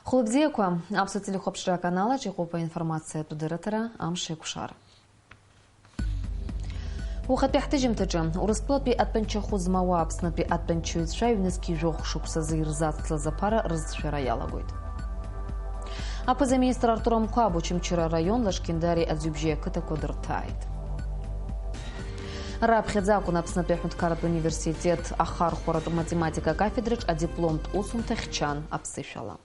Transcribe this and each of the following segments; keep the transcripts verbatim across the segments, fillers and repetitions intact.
Хәылбзиақәа, Аԥсуа телехәаԥшра аканалаҿ иҟоуп аинформациатә дырраҭара Амш еиқәшара. Уахатәи ҳҭыжьымҭаҿы, Урыстәылатәи атәанчахәы змауа Аԥснытәи атәанчаҩцәа ҩнызқь жәохә шықәсазы ирзацлаз аԥара рызцәшәара иалагоит. Аԥыза-министр Артур Амқәаб Очамчыра араион Лашкьындари Аӡҩыбжьи ақыҭақәа дырҭааит. Раԥхьаӡа акәын Аԥснытәи аҳәынҭқарратә университет ахархәаратә математика акафедраҿ адипломтә усумҭа хьчан аԥсышәала.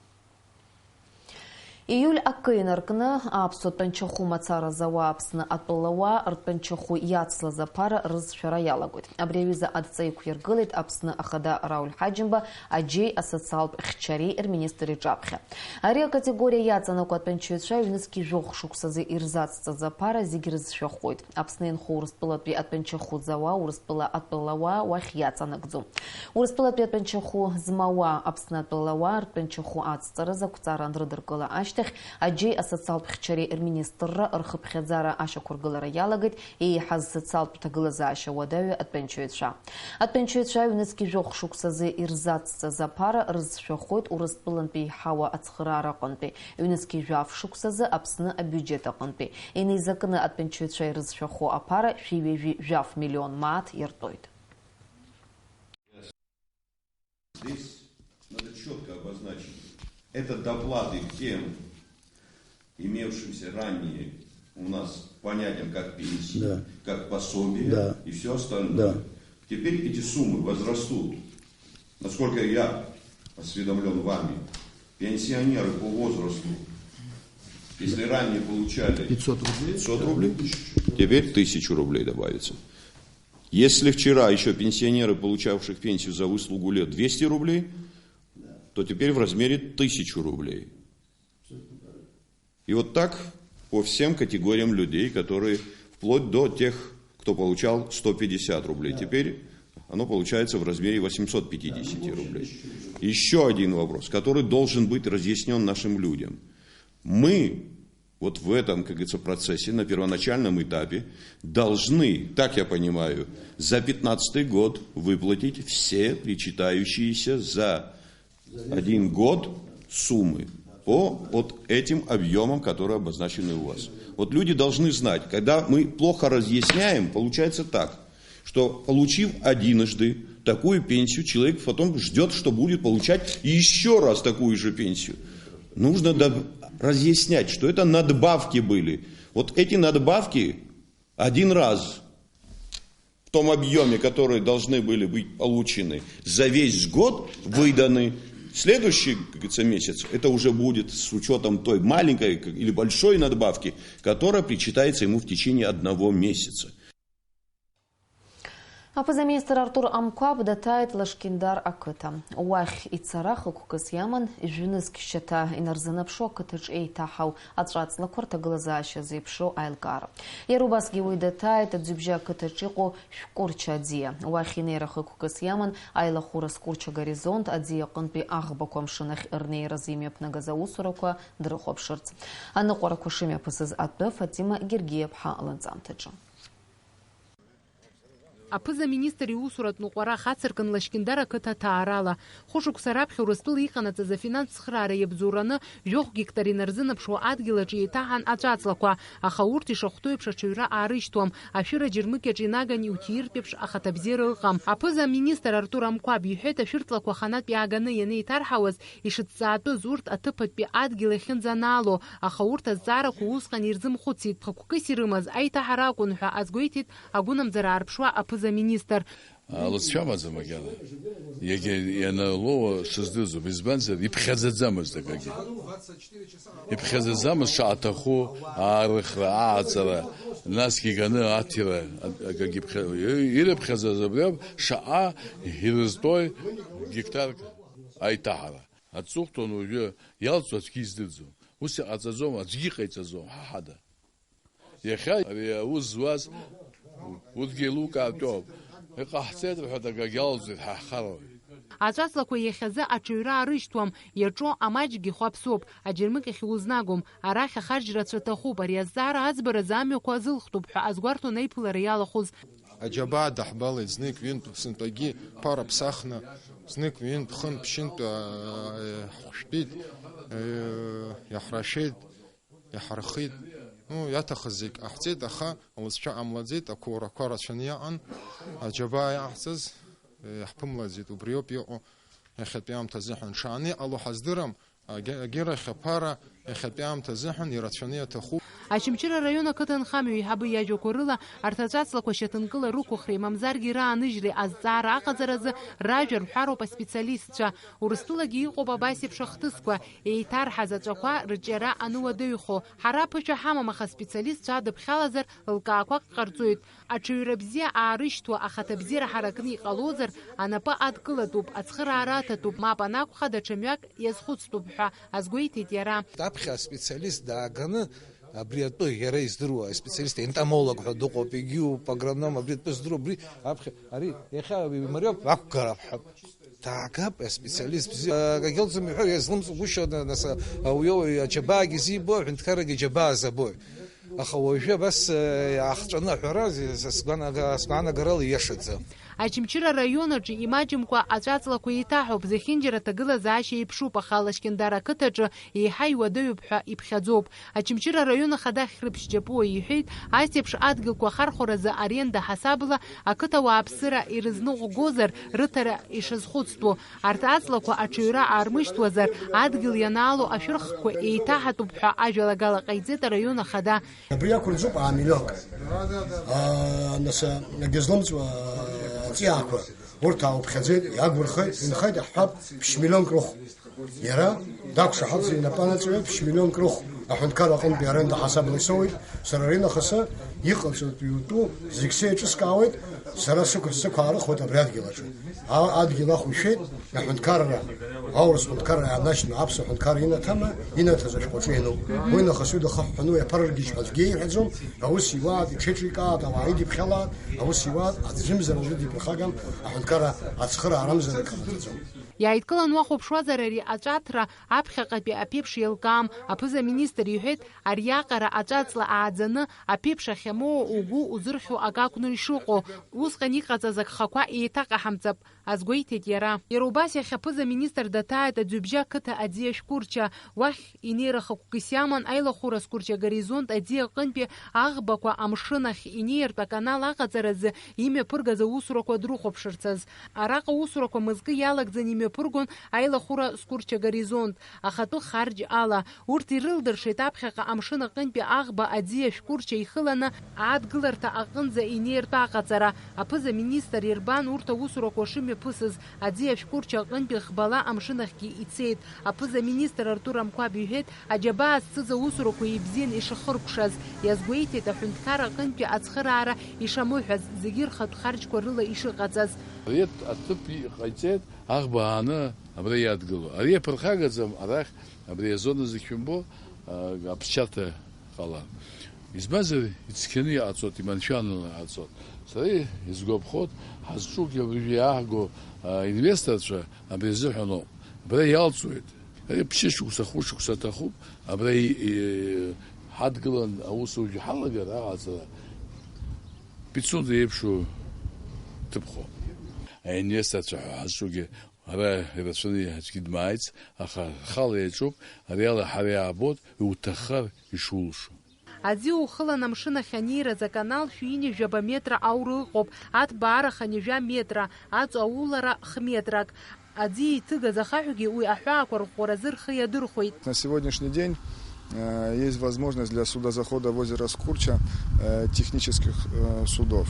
Ииуль акы инаркны аԥсуа тәанчахәы мацара зауа Аԥсны атәылауаа ртәанчахәы иацлаз аԥара рызшәара иалагоит. Абри аҩыза адҵа иқәиргылеит Аԥсны Ахада Рауль Ҳаџьымба аџьеи асоциалтә хьчареи рминистр иҿаԥхьа. Ари акатегориа иаҵанакуа атәанчаҩцәа ҩнызқь жәохә шықәсазы ирзацҵаз аԥара зегь рызшәахоит. Аԥсны инхо Урыстәылатәи атәанчахәы зауа Урыстәыла атәылауаа уахь иаҵанакӡом. Урыстәылатәи атәанчахәы змауа Аԥсны атәылауаа ртәанчахәы аҵҵаразы ақәҵара анрыдыркыла ашьҭахь, аџьеи асоциалтә хьчареи рминистрра рхыԥхьаӡара ашьақәыргылара иалагеит еиҳаз социалтә ҭагылазаашьа уадаҩу атәанчаҩцәа. Атәанчаҩцәа ҩнызқь жәохә шықәсазы ирзацҵаз аԥара рызшәахоит Урыстәылантәи иҳауа ацхыраара аҟынтәи, ҩнызқь жәаф шықәсазы Аԥсны абиуџьет аҟынтәи. Инеизакны атәанчаҩцәа ирызшәахо аԥара шәи ҩажәи жәаф миллион мааҭ иартәоит. Здесь надо чётко обозначить. Это доплаты к тем имевшимся ранее у нас понятиям, как пенсии, Да. как пособия Да. и всё остальное. Да. Теперь эти суммы возрастут. Насколько я осведомлён вами, пенсионеры по возрасту, если ранее получали пятьсот рублей, пятьсот рублей, теперь тысячу рублей добавится. Если вчера ещё пенсионеры, получавших пенсию за выслугу лет, двести рублей, то теперь в размере тысячу рублей. И вот так по всем категориям людей, которые вплоть до тех, кто получал сто пятьдесят рублей. Теперь оно получается в размере восемьсот пятидесяти рублей. Ещё один вопрос, который должен быть разъяснён нашим людям. Мы вот в этом, как говорится, процессе, на первоначальном этапе, должны, так я понимаю, за пятнадцатый год выплатить все причитающиеся за один год суммы по вот этим объёмам, которые обозначены у вас. Вот люди должны знать, когда мы плохо разъясняем, получается так, что, получив одиножды такую пенсию, человек потом ждёт, что будет получать ещё раз такую же пенсию. Нужно до-, разъяснять, что это надбавки были. Вот эти надбавки один раз в том объёме, которые должны были быть получены, за весь год выданы. Следующий, как говорится, месяц, это уже будет с учётом той маленькой, как, или большой надбавки, которая причитается ему в течение одного месяца. Аԥыза-министр Артур Амқәаб даҭааит Лашкьындар ақыҭа. Уахь ицара хықәкыс иаман, жәнызқь шьаҭа инарзынаԥшуа ақыҭаҿ еиҭаҳау аҵәаҵлақәа рҭагылазаашьа зеиԥшроу аилкаара. Иара убасгьы уи даҭааит Аӡҩыбжьа ақыҭаҿ иҟоу Шәкәырча аӡиа. Уахь инеира хықәкыс иаман аилахәыра Скәырча Горизонт аӡиа аҟынтәи аӷбақәа амшын ахь рнеиразы имҩаԥнагаз аусурақәа дрыхәаԥшырц. Аныҟәарақәа шымҩаԥысыз атәы Фатима Гергиаԥҳа лынҵамҭаҿы. Аԥыза-министр иусуратә ныҟәара ахацыркын Лашькьындар ақыҭа ҭаарала. Хәышықәса раԥхьа Урыстәыла иҟанаҵаз афинанс цхыраара иабзоураны жәохә гектар инарзынаԥшуа адгьыл аҿы еиҭаҳан аҵәаҵлақәа, аха урҭ ишахәҭоу еиԥш аҽаҩра аарышьҭуам, ашәыра аџьармыкьаҿ инаган иуҭииртә еиԥш ахаҭабзиара ыҟам. Аԥыза-министр Артур Амқәаб иҳәеит, ашәырҵлақәа аханатә иааганеиҭарҳауаз ишыцҵаатәыз урҭ аҭыԥ атәи адгьыл иахьынӡанаало, аха урҭ азҵаарақәа усҟан ирзымхәыцит, хықәкыс ирымаз аиҭаҳара акәын ҳәа азгәеиҭеит агәынамӡара аарԥшуа аԥыза-министр. А, лыҵшәа амаӡам макьана. Иагьа ианылоу сыздырӡом. Избанзар, иԥхьаӡаӡамызт акгьы. Иԥхьаӡаӡамызт шаҭаху аарыхра, ааҵара, насгьы иганы аҭира, акгьы иԥхьа-, ирыԥхьаӡаз абри ауп, шаҟа ирызтәои гектарк аиҭаҳара. Аҵыхәтәан уажәы иалҵуа аӡәгьы издырӡом. Ус иҟаҵаӡом, аӡәгьы иҟаиҵаӡом, ҳа ҳада. Иахьа ари аус зуаз урҭгьы еилукаартәоуп. Иҟаҳҵеит рҳәоит, акгьы алҵуеит ҳа ҳхарауаҩ. Аҵәаҵлақәа иахьазы аҽаҩра аарышьҭуам, иаҿу амаҷгьы хәаԥсоуп, аџьармыкьахь иузнагом, арахь ахарџь рацәа аҭахуп, ари азҵаара аӡбаразы амҩақәа азылхтәуп ҳәа азгәарҭон аиԥылара иалахәыз. Аџьабаа даҳбалеит знык-ҩынтә, сынтәагьы ԥара ԥсахны, Знык ҩынтә, хынтә, ԥшьынтә, аа, иаҳхәшәтәит, аа, иаҳрашәеит, иаҳархит. Ну, иаҭахыз зегь ҟаҳҵеит, аха лызшәа ҟамлаӡеит, ақәурақәа рацәаны иҟан, аџьабаа иаҳҵаз, иаҳԥымлаӡеит, убриоуп иҟоу иахьатәи аамҭазы ҳәа. Нҽааны иҟало ҳаздырам, агьа-, агьырахь аԥара иахьатәи аамҭазыҳәан ирацәаны иаҭахуп. Очамчыра араион ақыҭанхамҩа еиҳабы иажәақәа рыла, арҭ аҵәаҵлақәа шьаҭанкыла рықәыхреи мамзаргьы раанажьреи азҵаара аҟаҵаразы ражәа рҳәароуп аспециалистцәа. Урыстәылагьы иҟоуп абас еиԥш ахҭысқәа, еиҭарҳаз аҵәақәа рыҿиара ануадаҩхо. Ҳара аԥышәа ҳамам, аха аспециалистцәа адыԥхьалазар, лкаақәак ҟарҵоит. Аҽаҩра бзиа аарышьҭуа, ахаҭа бзиара ҳаракны иҟалозар, анапы адкылатәуп, ацхыраара аҭатәуп, мап анакәха, даҽа мҩак иазхәыцтәуп ҳәа азгәеиҭеит иара. Аԥхьа аспециалист дааганы, абри атәы иара издыруа аспециалист, ентомолог ҳәа дыҟоуп, егьиуп, агроном, абри атәы здыруа, абри аԥхьа, ари иахьа имариоуп, ақәгара ҳәа даагап, аспециалист бзиа. Акгьы ыҟаӡам иҳәо, иазлымҵгәышьо, нас ауаҩы аџьабаагьы зибо, аҳәынҭқаррагьы аџьабаа забоит. Аха уажәы абас, э, иаахҵәаны аҳәара, са сгәанага-, сгәаанагарала ииашаӡам. Очамчыра араион аҿы имаҷымкәа аҵәаҵлақәа еиҭаҳауп, зехьынџьара аҭагылазаашьа еиԥшуп, аха Лашькьындар ақыҭаҿы еиҳа иуадаҩуп ҳәа иԥхьаӡоуп. Очамчыра араион ахада Хьрыԥшь Џьапуа иҳәеит, ас еиԥш адгьылқәа ахархәаразы аренда ҳасабла ақыҭа ауааԥсыра ирызныҟәгозар, рыҭара ишазхәыцтәу. Арҭ аҵлақәа аҽаҩра аармышьҭуазар, адгьыл ианаало ашәырхқәа еиҭаҳатәуп ҳәа ажәалагала ҟаиҵеит араион ахада. Абри ақәырҵуп аа миллионк. Аа, нас, агьызлымҵуа аҵиаақәа, урҭ аауԥхьаӡеит, иагәырхеит, инхеит, иаҳҳәап, ԥшь миллионк рыхә. Иара дақәшаҳаҭӡа инапы анаҵаҩы ԥшь миллионк рыхә аҳәынҭқар аҟынтәи аренда ҳасабла исоуеит, сара аринахысы иҟаҵатәу иутәу зегь сеиҿыскаауеит, сара сықә-, сықәаарыхуеит абри адгьыл аҿы. А-, адгьыл ахә ишәеит, аҳәынҭқарра, аурыс ҳәынҭқарра иаанашьҭны аԥсуа ҳәынҭқарра инаҭама, инаҭаз ашәҟәаҿы иануп. Уи нахыс уи дахыҳәҳәаны уи аԥырыргьежь ҳәа аӡәгьы иҳәаӡом, аус иуааит, иҽеиҿикаат, ауаа идиԥхьалаат, аус иуааит, аӡәымзар аӡәы диԥырхагам, аҳәынҭқарра ацхыраарамзар акы ҟанаҵаӡом. Иааидкылан уахәаԥшуазар ари аҵәаҭра аԥхьаҟатәи аԥеиԥш еилкаам, аԥыза-министр иҳәеит, ариаҟара аҵәаҵла ааӡаны аԥеиԥш ахьамоуа угәы узырхьуа акы акәны ишыҟоу, усҟан иҟаҵаз агхақәа еиҭаҟаҳамҵап, азгәеиҭеит иара. Иара убас иахьа аԥыза-министр даҭааит Аӡҩыбжьа ақыҭа Аӡиа шәҟәырча, уахь инеира хықәкыс иаман аилахәыра Скәырча Горизонт Аӡиа аҟынтәи аӷбақәа амшын ахь инеиртә аканал аҟаҵаразы имҩаԥыргаз аусурақәа дрыхәаԥшырц азы. Араҟа аусурақәа мызкы иалагӡаны имҩаԥыргон аилахәыра Скәырча Горизонт, ахатәы харџь ала. Урҭ ирылдыршеит аԥхьаҟа амшын аҟынтәи аӷба Аӡиа шәҟәырча ихыланы адгыларҭа аҟынӡа инеиртә аҟаҵара. Аԥыза-министр ирбан урҭ аусурақәа шымҩаԥысыз, Аӡиа шәҟәырча аҟынтәи ӷбала амшын ахьгьы ицеит. Аԥыза-министр Артур Амқәаб иҳәеит, аџьабаа зцыз аусурақәа ибзиан ишахыркәшаз. Иазгәеиҭеит, аҳәынҭқар аҟынтәи ацхыраара ишамыҳәаз, зегьы рхатә харџьқәа рыла ишыҟаҵаз. Ари аҭыԥ иҟаиҵеит, аӷба ааны абра иадгыло. Ари иаԥырхагаӡам арахь, абри азона зегь шәымбо, а, аԥсшьарҭа ҟалан. Избанзар, ицқьаны иҟаҵот, иманшәаланы иҟаҵот. Сара изгәаԥхот, ҳазҿугьы абыржәы иааҳго, а, инвесторцәа абри азыҳәаноуп. Абра иалҵуеит. Ари ԥшьышықәса, хәышықәса аҭахуп. Абра и-, и-, ҳадгылан аусуҩ ҳалагар аҟаҵара. Пицунда еиԥшу ҭыԥхоуп. Аинвесторцәа ҳәа ҳазҿугьы ара ирацәаны аӡәгьы дмааиц, аха рхала иаҿуп, ари ала ҳара иаабоит, иуҭаххар ишулшо. Аӡы ухылан амшын ахь анеираз аканал шәи ҩынҩажәаба метра аура ыҟоуп, аҭбаара хынҩажәа метра, аҵу аулара х-метрак. Аӡы иҭыгаз ахаҳәгьы уи аҳәаақәа рӷәӷәаразы рхы иадырхәеит. На сегодняшний день, э, есть возможность для судозахода в озеро Скурча, э, технических, э, судов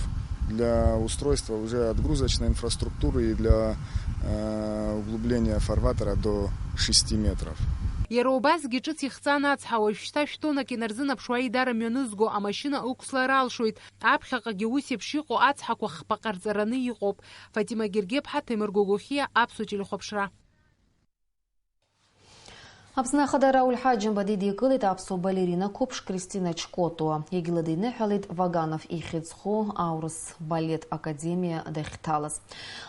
для устройства уже отгрузочной инфраструктуры и для, э, углубления фарватера до шести метров. Иара убасгьы ҿыц ихҵан ацҳа, уажәшьҭа шәтоннак инарзынаԥшуа аидара мҩанызго амашьына ықәслар алшоит. Аԥхьаҟагьы ус еиԥш иҟоу ацҳақәа хԥа ҟарҵараны иҟоуп. Фатима Гергеԥҳа, Ҭемыр Гогохиа, Аԥсуа телехәаԥшра. Аԥсны Ахада Рауль Ҳаџьымба дидикылеит аԥсуа балерина қәыԥш Кристина Чкотуа. Егьла диныҳәалеит Ваганов ихьӡ зху аурыс балет академиа дахьҭалаз.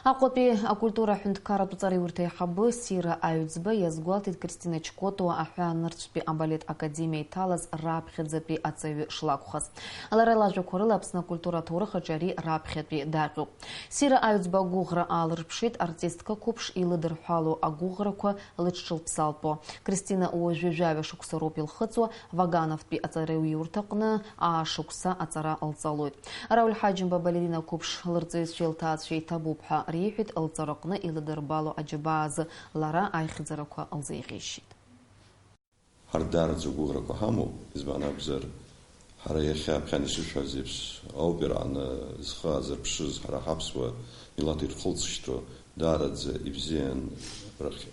Аҟәатәи акультура аҳәынҭқарратә ҵараиурҭа аиҳабы Сира Аҩӡба иазгәалҭеит Кристина Чкотуа аҳәаанырцәтәи абалет академиа иҭалаз раԥхьаӡатәи аҵаҩы шлакәхаз. Лара лажәақәа рыла Аԥсны акультура аҭоурых аҿы ари раԥхьатәи даҟьоуп. Сира Аҩӡба агәыӷра аалырԥшит артистка қәыԥш илыдырҳәалоу агәыӷрақәа лыҽшылԥсалтәуа. Кристина уажәы жәаҩа шықәса роуп илхыҵуа, Вагановтәи аҵараиурҭаҟны аашықәса аҵара лҵалоит. Рауль Ҳаџьымба абалерина қәыԥш лырҵаҩцәеи лҭаацәеи иҭабуп ҳәа реиҳәеит, лҵараҟны илыдырбало аџьабаа азы лара аихьӡарақәа лзеиӷьеишьеит. Ҳара даараӡа агәыӷрақәа ҳамоуп, избан акәзар, ҳара иахьа аԥхьан ишышәҳәаз еиԥш, аопераҟны зхы аазырԥшыз ҳара ҳаԥсуа милаҭ ирхылҵышьҭроу даараӡа ибзиан рахь.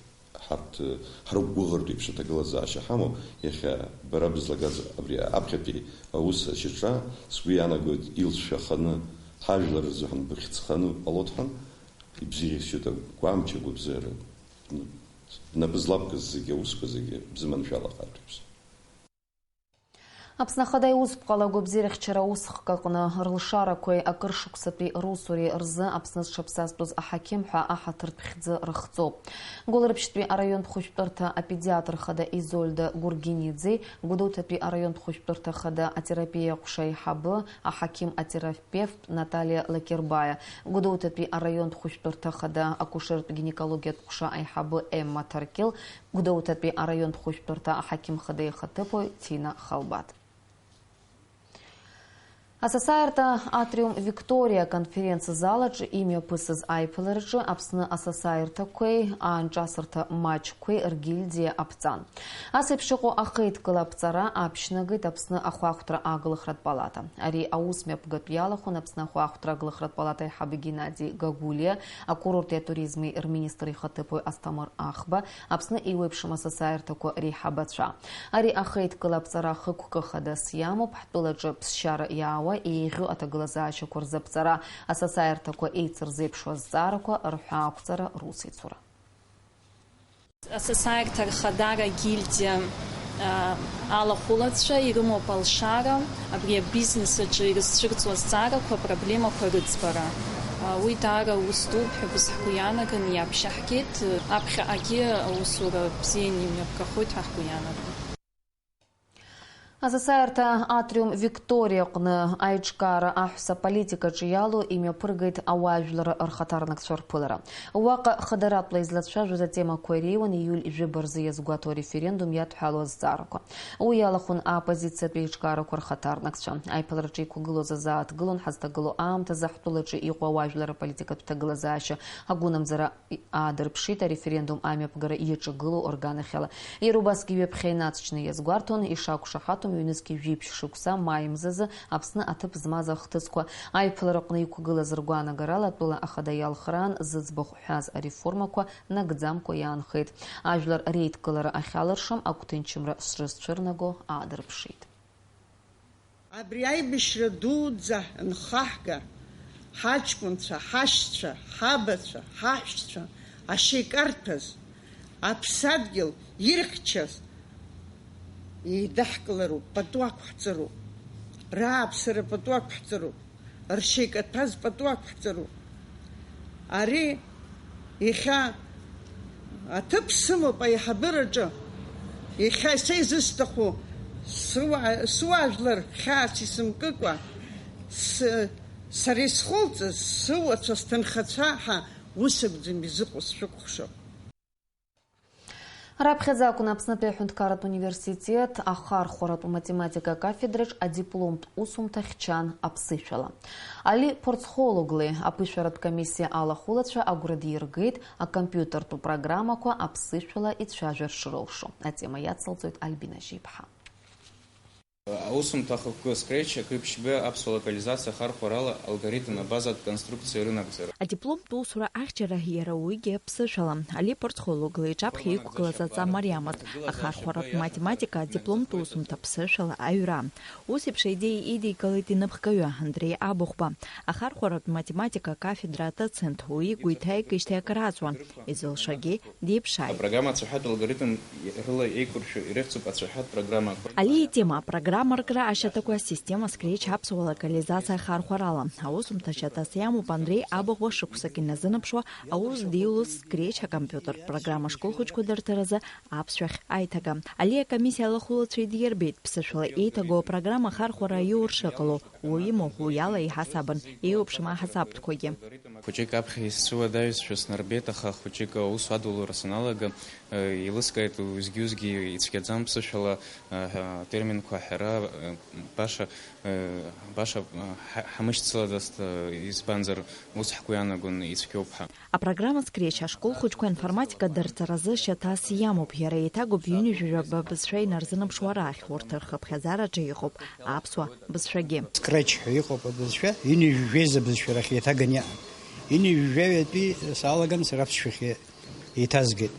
Ҳарҭ, ҳара гәыӷыртә еиԥш аҭагылазаашьа ҳамоуп, иахьа бара бызлагаз абри аԥхьатәи аус ашьаҿа, сгәы иаанагоит, илшәаханы, ҳажәлар рзыҳәан быхьӡханы бҟалоит ҳәа, ибзиӷьасшьоит агәамч, агәабзиара. Бнапы злабкыз зегьы аусқәа зегьы бзыманшәалахартә еиԥш. Аԥсны Ахада иусԥҟала агәабзиарахьчара усхк аҟны рылшарақәеи акыр шықәсатәи русуреи рзы Аԥсны зҽаԥсазтәыз аҳақьым ҳәа аҳаҭыртә хьӡы рыхҵоуп. Гәылрыԥшьтәи араионтә хәышәтәырҭа апедиатр хада Изольда Гургениӡеи, Гәдоуҭатәи араионтә хәышәтәырҭа хада атерапиа ҟәша аиҳабы, аҳақьым-атерапевт Наталиа Лакербаиа, Гәдоуҭатәи араионтә хәышәтәырҭа хада акушертә гинекологиатә ҟәша аиҳабы Емма Ҭаркьыл, Гәдоуҭатәи араионтә хәышәтәырҭа аҳақьым хада ихаҭыԥуаҩ Ҭина Халбаҭ. Асасааирҭа Атриум Викториа аконференц-зал аҿы имҩаԥысыз аиԥылараҿы Аԥсны асасааирҭақәеи аанҿасырҭа маҷқәеи ргильдиа аԥҵан. Ас еиԥш иҟоу ахеидкыла аԥҵара аԥшьнагеит Аԥсны ахәаахәҭра аглыхратә палата. Ари аус мҩаԥгатә иалахәын Аԥсны ахәаахәҭра аглыхратә палата аиҳабы Геннади Гагулиа, акурорти атуризми рминистр ихаҭыԥуаҩ Асҭамыр Ахба, Аԥсны еиуеиԥшым асасааирҭақәа реиҳабацәа. Ари ахеидкыла аԥҵара хықәкы хадас иамоуп, ҳтәылаҿы ԥсшьара иаауа еиӷьу аҭагылазаашьақәа рзы аԥҵара, асасааирҭақәа еицырзеиԥшу азҵаарақәа рҳәаақәҵара, русеицура. Асасааирҭа рхадара гильдиа, а, алахәылацәа ирымоуп алшара, абри абизнес аҿы ирызцәырҵуа азҵаарақәа, апроблемақәа рыӡбара. А, уи даара ус дууп ҳәа убас ҳгәы иаанаган иаԥшьаҳгеит. Аԥхьаҟагьы аусура бзианы имҩаԥгахоит ҳәа ҳгәы иаанагон. Асасааирҭа Атриум Викториа аҟны аиҿкаара аҳәса политикаҿы иалоу имҩаԥыргеит ауаажәлар рхаҭарнакцәа рԥылара. Уаҟа хадаратәла излацәажәоз атемақәа иреиуан ииуль жәаба рзы иазгәаҭоу ареферендум иадҳәалоу азҵаарақәа. Уи иалахәын аоппозициатә еиҿкаарақәа рхаҭарнакцәа. Аиԥылараҿы иқәгылоз азааҭгылон ҳазҭагылоу аамҭазы ҳтәылаҿы иҟоу ауаажәлар аполитикатә ҭагылазаашьа агәынамӡара аадырԥшит ареферендум амҩаԥгара иаҿагылоу орган ахьала. Иара убасгьы ҩаԥхьа инаҵшьны иазгәарҭон, ишақәшаҳаҭым ҩнызқь жәиԥшь шықәса маи мзазы Аԥсны аҭыԥ змаз ахҭысқәа аиԥылараҟны иқәгылаз ргәаанагарала атәыла ахада иалхраан зыӡбахә ҳәаз ареформақәа нагӡамкәа иаанхеит. Ажәлар реидкылара ахьалыршам агәҭынчымра шрызцәырнаго аадырԥшит. Абри аибашьра дуӡӡа анхаҳга, ҳаҷкәынцәа, ҳашьцәа, ҳабацәа, ҳаҳәшьцәа ашьеикарҭәаз, аԥсадгьыл ирхьчаз еидаҳкылароуп, пату ақәҳҵароуп. Рааԥсара пату ақәҳҵароуп. Ршьеикаҭәаз пату ақәҳҵароуп. Ари иахьа аҭыԥ сымоуп аиҳабыраҿы. Иахьа са изысҭаху сыуа-, сыуаажәлар хьаас исымкыкәа, сы-, сара исхылҵыз сыуацәа, сҭынхацәа ҳәа ус акәӡам изыҟоу сшәыкәхшоуп. Раԥхьаӡа акәын Аԥснытәи аҳәынҭқарратә университет ахархәаратә математика акафедраҿ адипломтә усумҭа хьчан аԥсышәала. Али Порцхологлеи аԥышәаратә комиссиа алахәылацәа агәра диргеит акомпиутертә программақәа аԥсышәала ицәажәар шрылшо. Атема иацылҵоит Альбина Жьиԥҳа. Аусумҭа ахықәкы Scratch акы ԥшьба аԥсуа локализациа ахархәарала алгоритм абазатә конструкциа рынагӡара. Адипломтә усура ахьчара иара уигьы ԥсышәала. Али Ԥырцхәа лыгла иҿаԥхьа иқәгылаз аҵа мариамызт, ахархәаратә математика адипломтә усумҭа ԥсышәала аҩра. Ус еиԥш аидеиа идикылеит инапхгаҩы Андреи Абыхәба. Ахархәаратә математика акафедра адоцент, уи игәы иҭаикижьҭеи акыр аҵуан, изылшогьы диԥшааит. Апрограмма ацәаҳәатә алгоритм рыла еиқәыршәо ирыхьӡуп ацәаҳәатә программақәа. Али итема апрограммаркра ашьаҭақәа асистема Scratch аԥсуа локализациа ахархәарала. Аусумҭа шьаҭас иамоуп Андреи Абыхәба шықәсык иназынаԥшуа аус дилоз Scratch акомпиутертә программа ашколхәыҷқәа дырҭаразы аԥсшәахь аиҭага. Али акомиссиа алахәылацәа идирбеит, ԥсышәала еиҭагоу апрограмма ахархәара аиур шыҟало. Уимоу, уи ала иҳасабын, еиуеиԥшым аҳасабтәқәагьы. Хәыҷык аԥхьа исцәыуадаҩызшәа снарбеит, аха хәыҷык аус адулара саналага, э, еилыскааит, уеизгьы-уеизгьы ицәгьаӡам ԥсышәала, э, атерминқәа аҳәара, э, баша, э, баша, э, ҳа-, ҳамышьцыладаст, э, избанзар, ус ҳгәы иаанагон ицәгьоуп ҳәа. Апрограмма Scratch ашкол хәыҷқәа аинформатика дырҵаразы шьаҭас иамоуп. Иара еиҭагоуп ҩынҩажәижәаба бызшәа инарзынаԥшуа арахь, урҭ рхыԥхьаӡараҿы иҟоуп аԥсуа бызшәагьы. Scratch ҳәа иҟоуп абызшәа, ҩынҩажәижәеиза бызшәа рахь еиҭаган иҟан. Ҩынҩажәижәаҩатәи саалаган сара аԥсшәахь еиҭазгеит.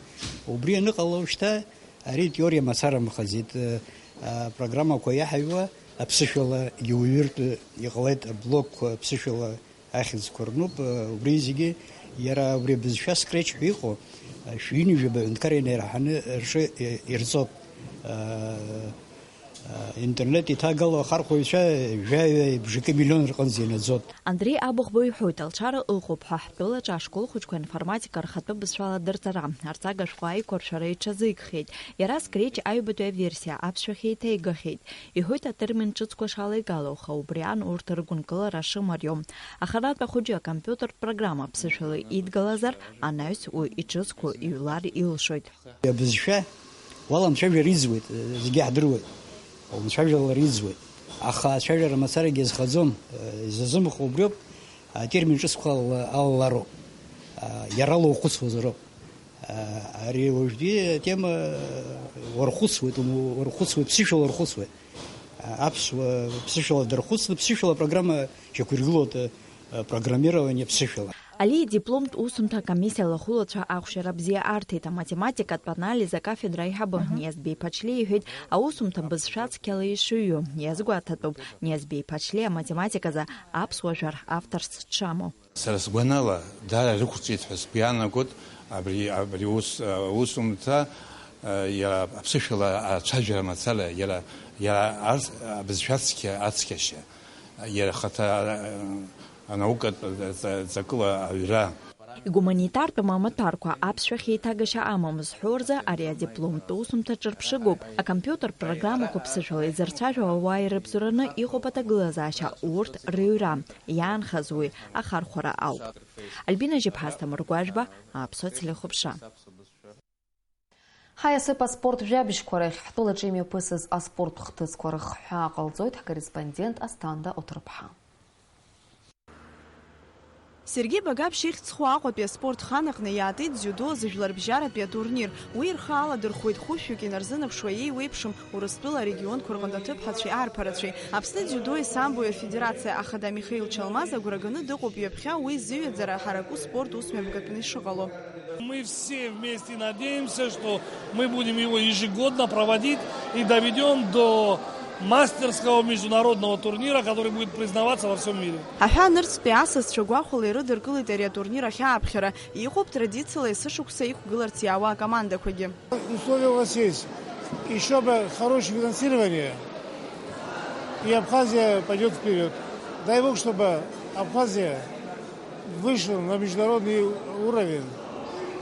Убри аныҟала уажәшьҭа ари теориа мацара мхаӡеит. Апрограммақәа иаҳаҩуа аԥсышәала иуаҩыртә иҟалеит, аблокқәа аԥсышәала ахьӡқәа рнуп, убри зегьы иара убри абызшәа Scratch ҳәа иҟоу, шәҩынҩажәаба аҳәынҭқарра инареиҳаны рҿы ирҵоуп. Интернет иҭагало ахархәаҩцәа жәаҩа бжакы миллион рҟынӡа инаӡоит. Андреи Абыхәба иҳәоит, алшара ыҟоуп ҳәа, ҳтәылаҿы ашкол хәыҷқәа информатика рхатәы бызшәала дырҵара, арҵага шәҟәы аиқәыршәара иҽазикхьеит. Иара Scratch аҩбатәи аверсиа аԥсшәахь еиҭаигахьеит. Иҳәоит атермин ҿыцқәа шалеигало, аха убри аан урҭ ргәынкылара шымариоу. Аханатә ахәыҷы акомпиутертә программа ԥсышәала идгалазар, анаҩс уи иҿыцқәоу иҩлар илшоит. Абызшәа уаламцәажәар иӡуеит, зегьы иаҳдыруеит. Умцәажәалар иӡуеит. Аха ацәажәара мацарагьы иазхаӡом, изазымхо убриоуп, атермин ҿыцқәа ала-, алалароуп. Иара ала ухәыцуазароуп. Ари уажәтәи атема уархәыцуеит, уархәыцуеит, ԥсышәала уархәыцуеит. Аԥсуа ԥсышәала дархәыцны, ԥсышәала апрограмма шьақәиргылоит, программирование ԥсышәала. Али идипломтә усумҭа акомиссиа алахәылацәа ахәшьара бзиа арҭеит, аматематикатә анализ акафедра аиҳабы Ниазбеи Ԥачлиа иҳәеит, аусумҭа бызшәа цқьала ишыҩу. Иазгәаҭатәуп, Ниазбеи Ԥачлиа аматематиказы аԥсуа жәар авторс дшамоу. Сара сгәанала, даара ирықәырҵеит ҳәа сгәы иаанагоит абри, абри ус, аусумҭа, а, иара аԥсышәала ацәажәара мацара, иара, иара арс-, абызшәа ацқьа, ацқьашьа, иара ахаҭа, а, анаукатә ҵа-, ҵакыла аҩра. Игуманитартә мамаҭәарқәа аԥсшәахь еиҭагашьа амамыз ҳәо рзы ари адипломтә усумҭа ҿырԥшыгоуп. Акомпиутер программақәа ԥсышәала изырцәажәо ауаа ирыбзоураны иҟоуп аҭагылазаашьа, урҭ рыҩра. Иаанхаз уи ахархәара ауп. Альбина Жьыԥҳа, Асҭамыр Гәажәба, Аԥсуа телехәаԥшра. Ҳаиасып аспорт жәабжьқәа рахь. Ҳтәылаҿы имҩаԥысыз аспорт хҭысқәа рыхҳәаа ҟалҵоит ҳкорреспондент Асҭанда Оҭырԥҳа. Сергеи Багаԥшь ихьӡ зху Аҟәатәи аспорт хан аҟны иаатит дзиудо азыжәларбжьаратәи атурнир. Уи рхы аладырхәуеит хәышәҩык инарзынаԥшуа еиуеиԥшым Урыстәыла арегионқәа рҟынтә аҭыԥҳацәеи арԥарацәеи. Аԥсны дзиудои самбои афедерациа ахада Михаил Чалмаз агәра ганы дыҟоуп ҩаԥхьа уи зыҩаӡара ҳараку спорт усмҩаԥгатәны ишыҟало. Мы все вместе надеемся, что мы будем его ежегодно проводить и доведём до мастерского международного турнира, который будет признаваться во всём мире. Аҳәаа нырцәтәи асасцәа гәахәала ирыдыркылеит ари атурнир ахьааԥхьара. Иҟоуп традициала есышықәса иқәгыларц иаауа акомандақәагьы. Условия у вас есть. Ещё бы хорошее финансирование, и Абхазия пойдёт вперёд. Дай Бог, чтобы Абхазия вышла на международный уровень,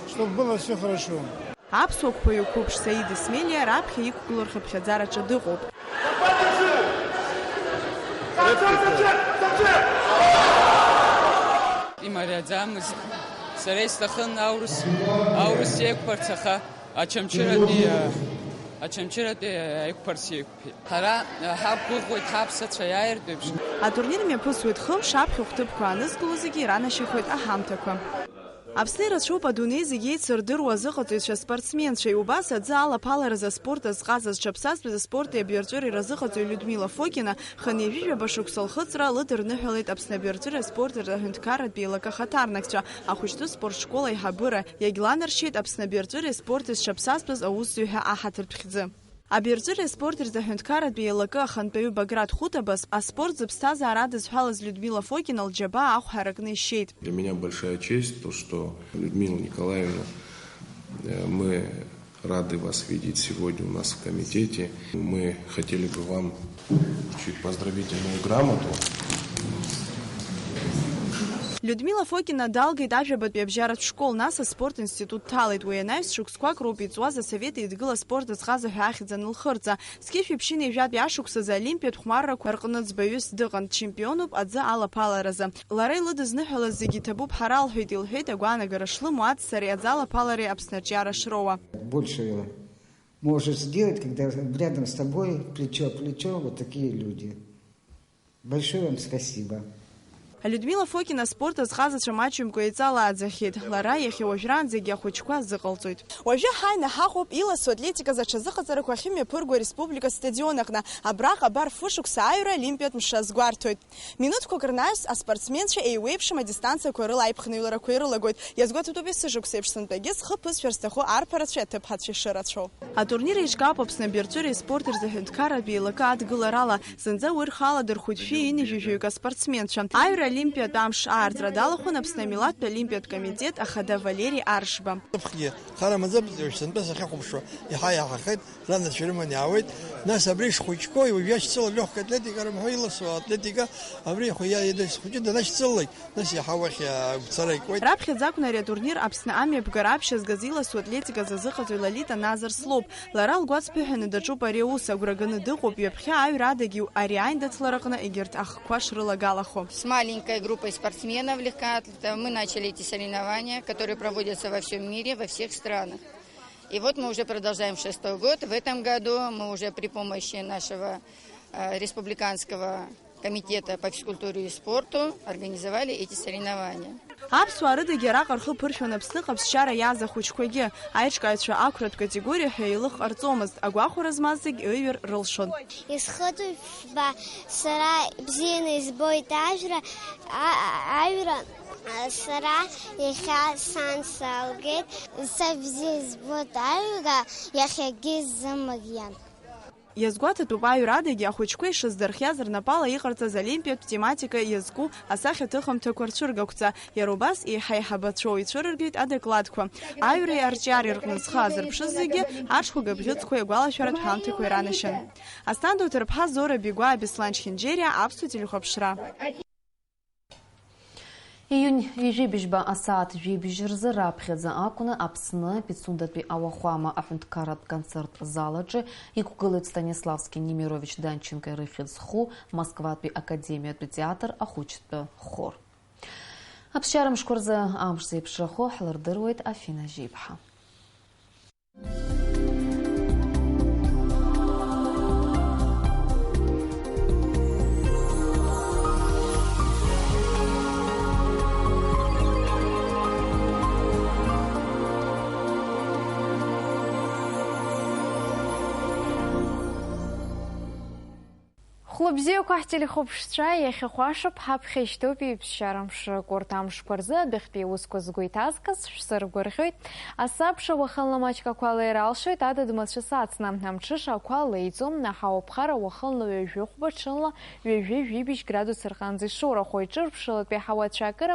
чтобы было всё хорошо. Аԥсуа қәԥаҩы қәыԥш Саид Исмелиа раԥхьа иқәгылоу рхыԥхьаӡараҿы дыҟоуп. Имариаӡамызт. Сара исҭахын аурыс, аурыс еиқәԥарц, аха Очамчыратәи, а, Очамчыратәи аиқәԥарс еиқәԥеит. Ҳара, а, ҳақәгәыӷуеит ҳаԥсацәа иааиртә еиԥш. Атурнир мҩаԥысуеит хымш, аԥхьахә ҭыԥқәа анызкыло зегьы иранашьахоит аҳамҭақәа. Аԥсны ирацәоуп адунеи зегь еицырдыруа азыҟаҵаҩцәа спортсменцәа. Убас аӡы алаԥаларазы аспорт азҟаза зҽаԥсазтәыз аспорти абиарҵәыреи разыҟаҵаҩ Людмила Фокина хынҩажәи жәаба шықәса лхыҵра лыдырныҳәалеит Аԥсны абиарҵәыреи аспорти рҳәынҭқарратә еилакы ахаҭарнакцәа, ахәыҷтәы спорт школ аиҳабыра, иагьланаршьеит Аԥсны абиарҵәыреи аспорти зҽаԥсазтәыз аусзуҩ ҳәа аҳаҭыртә хьӡы. Абиарҵәыреи аспорти рзы аҳәынҭқарратә еилакы ахантәаҩы Баграт Хәыҭабас аспорт зыԥсҭазаара адызҳәалаз Людмила Фокина лџьабаа ахә ҳаракны ишьеит. Для меня большая честь то, что, Людмила Николаевна, э, мы рады вас видеть сегодня у нас в комитете. Мы хотели бы вам вручить поздравительную грамоту. Людмила Фокина далгеит ажәабатәи абжьаратә школ, нас аспорт институт дҭалеит. Уи анаҩс шықәсқәак роуп иҵуаз Асовет Еидгыла аспорт азҟаза ҳәа ахьӡ анылхырҵа. Зқьышәи ԥшьынҩажәатәи ашықәсазы Олимпиатә хәмаррақәа рҟны ӡбаҩыс дыҟан, чемпионуп аӡы алаԥаларазы. Лара илыдызныҳәалаз зегьы иҭабуп ҳәа ралҳәеит, илҳәеит агәаанагара шлымоу Аццареи аӡы алаԥалареи Аԥсны арҿиара шроуа. Больше можешь сделать, когда рядом с тобой, плечо к плечо, вот такие люди. Большое вам спасибо. Людмила Фокина аспорт азҟазацәа маҷымкәа еиҵалааӡахьеит. Лара иахьа уажәраанӡагьы ахәыҷқәа азыҟалҵоит. Уажәы ҳааины ҳаҟоуп иласу атлетиказ аҽазыҟаҵарақәа ахьымҩаԥырго ареспублика астадион аҟны. Абраҟа абар фышықәса ааҩра Олимпиатә мшы азгәарҭоит. Минуҭқәак рнаҩс аспортсменцәа еиуеиԥшым адистанциақәа рыла аиԥхныҩларақәа ирылагоит. Иазгәаҭатәуп есышықәса еиԥш сынтәагьы зхы ԥысшәар зҭаху арԥарацәеи аҭыԥҳацәеи шырацәоу. Атурнир еиҿкаауп Аԥсны абирҵәыреи аспорти рзы аҳәынҭқарратә еилакы адгыларала. Зынӡа уи рхы аладырхәит шәи ҩынҩажәаҩык аспортсменцәа. Аҩра Олимпиатә амш аарҵра далахәын Аԥсны амилаҭтә олимпиатә комитет ахада Валери Аршба. Ҵыԥхгьы хара маӡам, сынтәа сахьахәаԥшуа, иаҳа иаҳахеит, ранацәа ирыманы иаауеит. Нас абри шхәыҷқәоу, уажә иашьцыло легкая атлетика рымҳәо, иласу атлетика, абри ихәы иа-, ида-, схәыҷы данашьцылалак, нас иаҳа уахь, а, агәцара икуеит. Раԥхьаӡа акәын ари атурнир Аԥсны амҩаԥгара аԥшьа згаз иласу атлетика азы азыҟаҵаҩ Лолита Назар слоуп. Лара лгәаҵԥыҳәаны даҿуп ари аус, агәра ганы дыҟоуп, ҩаԥхьа аҩра адагьы ари аиндаҭлараҟны егьырҭ ахқәа шрылагалахо. С маленькой группой спортсменов легкоатлетов мы начали эти соревнования, которые проводятся во всём мире, во всех странах. И вот мы уже продолжаем шестой год. В этом году мы уже при помощи нашего, э, республиканского комитета по физкультуре и спорту организовали эти соревнования. Аԥсуаа рыдагьы араҟа рхы ԥыршәон Аԥсны ҟаԥшьара иааз ахәыҷқәагьы. Аиҿкааҩцәа ақәратә категориа ҳәа еилых ҟарҵомызт, агәахәара змаз зегь ыҩыр рылшон. Исхыҵуеит ԥшьба, сара бзианы избоит ажәра, а-, аҩра, сара иахьа сан салгеит. Са бзиа избоит аҩра, иахьагьы сзымариан. Иазгәаҭатәуп аҩрадагьы ахәыҷқәа ишыздырхиаз рнапала иҟарҵаз олимпиатә тематика иазку асахьаҭыхымҭақәа рцәыргақәҵа, иара убас еиҳа еиҳабацәоу ицәырыргеит адокладқәа. Аҩреи арҿиареи рҟны зхы азырԥшыз зегьы аҽқәа гыбӷьыцқәеи агәалашәаратә ҳамҭақәеи ранашьан. Асҭанда Уҭырԥҳа, Зора Бигәаа, Беслан Чхинџьериа, Аԥсуа телехәаԥшра. Июнь ҩажәи быжьба асааҭ жәибжь рзы раԥхьаӡа акәны Аԥсны Пицундатәи ауахәама аҳәынҭқарратә концерт зал аҿы иқәгылеит Станиславски Немирович Данченко ирыхьӡ зху Москватәи академиатәи театр ахәыҷтәы хор. Аԥсшьара мшқәа рзы амш зеиԥшрахо ҳлырдыруеит Афина Жьиԥҳа. Хәлыбзиақәа ҳтелехәаԥшцәа, иахьахәашоуп, ҳаԥхьа ишьҭоуп иԥсшьара мшык. Урҭ амшқәа рзы адәахьтәи аусқәа згәы иҭазгаз шәсыргәырӷьоит. Асабша уахынла маҷк ақәа леира алшоит, адыд-мацәыс ацны. Амҽыша ақәа леиӡом, аҳауа ԥхара уахынла ҩажәи хәба, ҽынла ҩажәи жәибжь градус рҟынӡа ишоурахо, иҿырԥшылатәи аҳауа цәаакыра